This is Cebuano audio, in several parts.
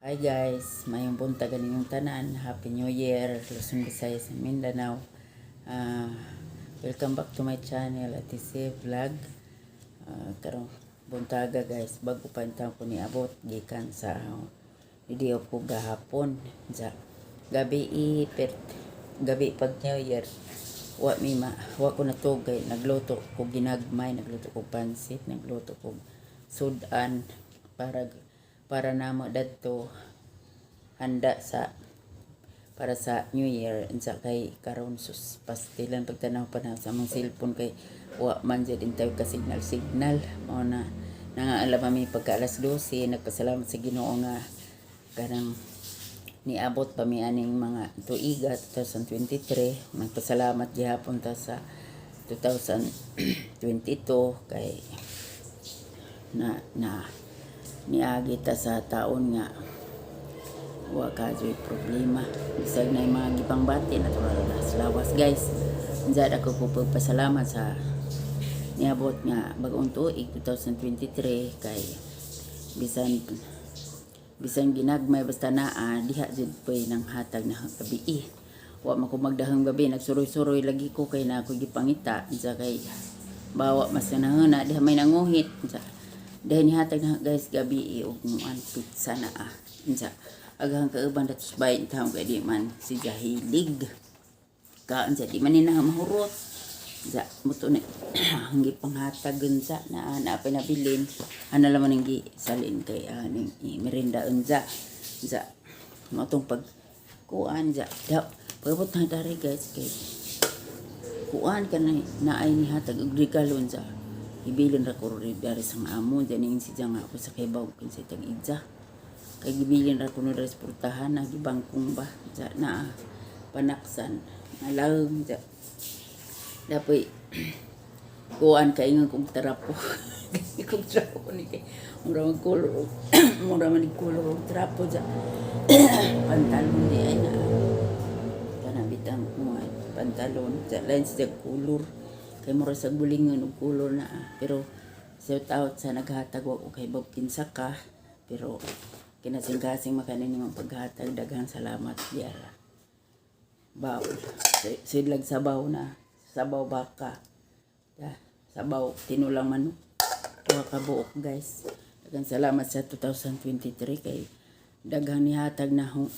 Hi guys, maayong buntag inyong tanan. Happy New Year, Luzon, Visayas, and Mindanao. Welcome back to my channel, Ate C Vlog. Karong buntaga guys, bago pa intawon ko niabot gikan sa video ko gahapon. Sa gabi i per gabi pag New Year, wa mi ma wa ko natug kay nagluto ko ginagmay, nagluto ko pansit, nagluto ko sudan para namo dadto handa sa para sa New Year. Unsa kay karon, sus, pastilan pagtanaw pa na sa among cellphone kay wa man jud tayo ka signal signal. Mao na nangaalam mi pagka alas 12. Nagpasalamat sa Ginoo nga kanang niabot pa mi aning mga tuiga 2023. Nagpasalamat gihapon ta sa 2022 kay na na niagi ta sa taon nga wa ka joy problema, bisag na yung mga gipangbati natural na sa lawas guys. Unsa ako ko pagpasalamat sa niabot nga bagong tuig 2023 kay bisan bisan ginagmay, basta naa diha jud poy nang hatag na gabi eh. Wa man ko magdahang gabi, nagsuroy-suroy lagi ko kay na ako gipangita. Unsa kay bawa mas nahuna diha may nanguhit. Unsa dahil nihatag na guys gabi eh, og muan pizza na ah. Unsa aghang kauban datos bay taon kay di man si Jahilig kaan sa di man ni na mahurot sa muto na ang gipanghatag. Unsa na na pa nabilin ana laman ang gi salin kay aning merinda. Unsa unsa mo tong pag kuan ja da pagabot na dari guys kay kuan ka na naay nihatag og regalo. Unsa ibilin ra ko ri dari sang amo diyan si nga ako sa kaybaw kinsa tag idza kay gibilin ra kuno dari sa purtahan na gibangkong ba ja na panaksan na lang ja. Dapoy kuan kay ingon kog trapo, kog trapo ni kay mura man color, mura man color og trapo ja. Pantalon di ay na kanang bitang kuan pantalon ja, lain sa color kay mura sa bulingon og color na ah. Pero shout out sa naghatag, wa ko kay Bob kinsa ka, pero kinasing-kasing makanin nimong paghatag. Daghang salamat diara. Baw sidlag sabaw na sabaw baka. Da, sabaw tinulang manok, tuha ka buok guys. Daghang salamat sa 2023 kay daghang nihatag na ho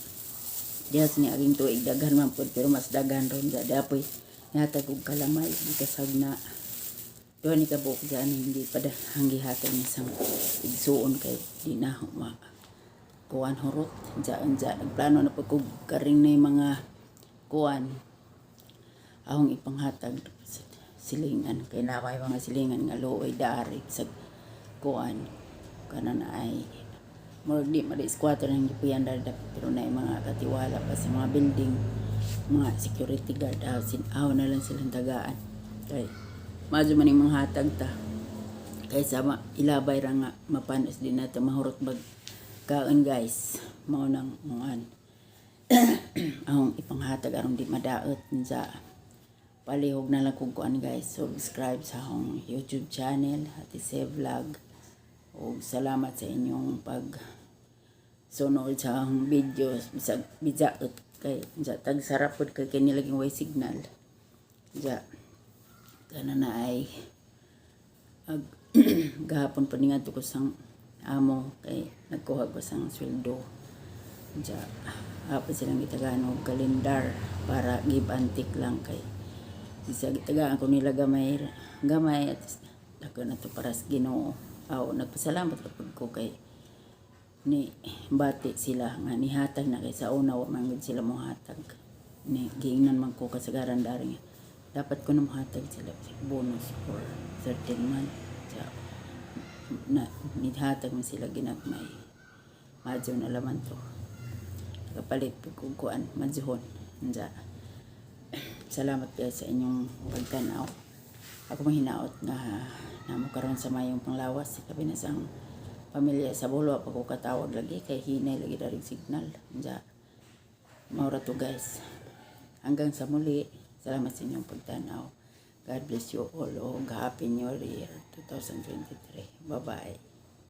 diha sa niaging tuig. Daghan man pud pero mas daghan ron ja. Dapoy nihatag og kalamay gikasag na duha ni ka buok dyan, hindi pa da hanggihatag ni sang igsuon kay di na ho ma kuan hurot dyan. Dyan nagplano na pag kog karing na yung mga kuan ahong ipanghatag sa silingan kay naway mga silingan nga luoy dari sa kuan kanan ay murag di mali squatter ang gipuyan dari dapat, pero na mga katiwala pa sa mga building, mga security guard, aw sin aw na lang silang tagaan kay madyo man yung mga hatag ta kaysa ma, ilabay ra nga mapanos din nato mahurot bag kaon guys. Mao nang muan ahong ipanghatag aron di madaot sa palihog na lang kung kuan guys. Subscribe sa akong YouTube channel, Ate Se Vlog, ug salamat sa inyong pag sunod sa akong videos bisag bijaot kay sa tag sarap pud kay kini laging way signal ja. Kana na ay ag gahapon pa ningadto ko sang amo kay nagkuha ko sang sweldo ja. Hapon silang gitagaan og kalendar para give and take lang kay isa gitagaan ko nila gamay gamay at dako na to para sa Ginoo. Aw, nagpasalamat ra pud ko kay ni bati sila nga nihatag na kay sa una wa man gud sila mohatag. Ni giingnan man ko kasagaran dari nga dapat ko na mohatag sila bonus for 13 month sa na nihatag man sila ginagmay. Madyo na laman to nakapalit pud kog kuan madyohon. Unsa, salamat guys sa inyong pagtanaw. Ako mahinaot nga namo karon sa mayong panglawas labi na sang pamilya sa bulo. Pa ko katawag lagi kay hinay lagi daring signal. Unsa, mao ra to guys. Hanggang sa muli, salamat sa inyong pagtanaw. God bless you all. O happy New Year 2023. Bye bye.